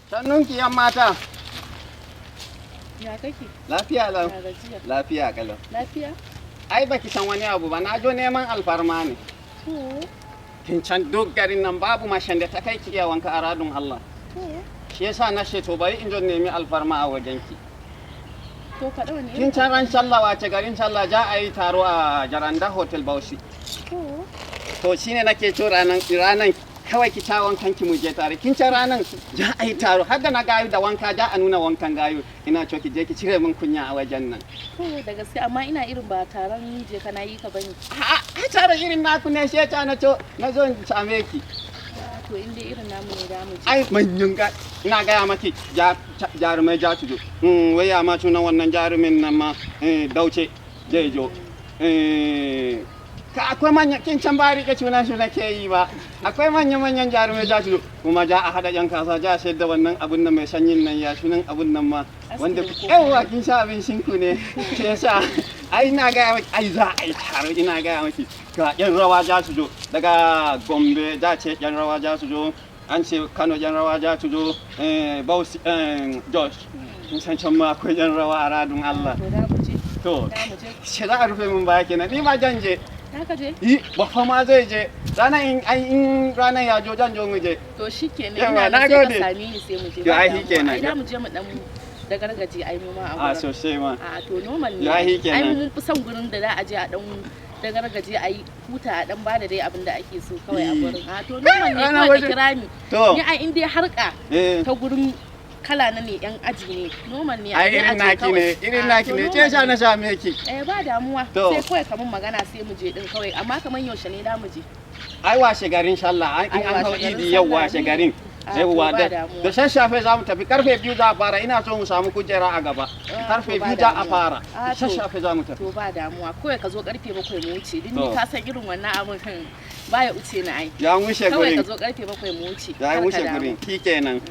Sannunki, yan mata. Ya kake? Lafiya lau. Ya gajiya? Lafiya kalau. Lafiya? Ai baki san wani abu ba, na jo neman alfarma ne. To, Kin can duk garin nan babu macen da ta kai ki iya wanka a radun Allah. to, Shi yasa na ce to bari in jo nemi alfarma a wajenki. To, faɗa wani Kin can ran sallah, wace garin sallah, ja a yi taro a Jaranda Hotel Bauchi. To, To shine nake so ranan kawai ki ta wankan ki mu je tare. Kin can ranan ja a yi taro har da na gayu da wanka, ja a nuna wankan gayu. Ina so ki je ki cire min kunya a wajen nan. To, da gaske, amma ina irin ba taron je kana yi ka bane. A'a, ai taro irin naku ne, shi yasa na so na zo in same ki. To, in dai irin namu ne, da mu je. Ai manyan ga ina gaya maki, jarumai ja su zo. Wai ya ma sunan wannan jarumin nan ma, Dauce zai zo. Ka akwai manya, kin can ba rike sunan su nake yi ba. Akwai manya manyan jarumai ja su zo, kuma ja a hada yan kasa, ja sayar da wannan abun nan mai sanyin nan, ya sunan abun nan ma wanda Askirin ko? Yawa, kin sha abin shinku ne. Shi yasa ai ina gaya maki, ai za a yi taro, ina gaya maki ga yan rawa ja su zo daga Gombe, za ce yan rawa ja su zo, an ce Kano yan rawa ja su zo, Bauchi, Jos, kin san can ma akwai yan rawa a radun Allah. To, da mu je. To Da mu je. shi za a rufe min baya kenan, ni ma jan je. Da ka je? Yi bafa ma zai je ranar, in ai in ranar ya jo, jan jo mu je. To shikenan, Yawa, ina na nan, sai ka gode. same ni, sai mu je. To, Ba ai damuwa. shikenan. Ai da mu je mu dan da gargaje ai mu ma a a gurin. Sosai ma. A to, normal ne. Ya Ai. shikenan. Ai mun fi son gurin da za a je a dan da gargaje, a yi huta, a dan bada dai abin da ake so kawai a gurin. A to, normal ne. Ranar Kawai ka wajen- kira ni. To. Ni ai in dai harka ta gurin kala na ne, yan aji ne, normal ne. Ai a je irin a je naki kawai. ne, irin A, naki to ne normal ce sha ne. na same ki. Eh, ba damuwa. To. Sai kawai kamun magana, sai mu je din kawai. Amma kaman yaushe ne da mu je? Ai washe garin sallah an in Ai, an hau washe garin idi yau sallah washe ne. garin. A, to Yauwa ba da damuwa. da sassafe za mu tafi, karfe 2 za a fara, ina so mu samu kujera a gaba. Ah, Karfe to ba 2 za a damuwa. fara. Ah, Da to. sassafe za mu tafi. To, ba damuwa, kawai ka zo karfe 7 mu wuce din. To. Ni ka san irin wannan abin baya wuce ni ai. Ya wuce Kawai ka gurin. zo karfe 7 mu wuce. Ya Kar ka wuce damu. gurin, shikenan.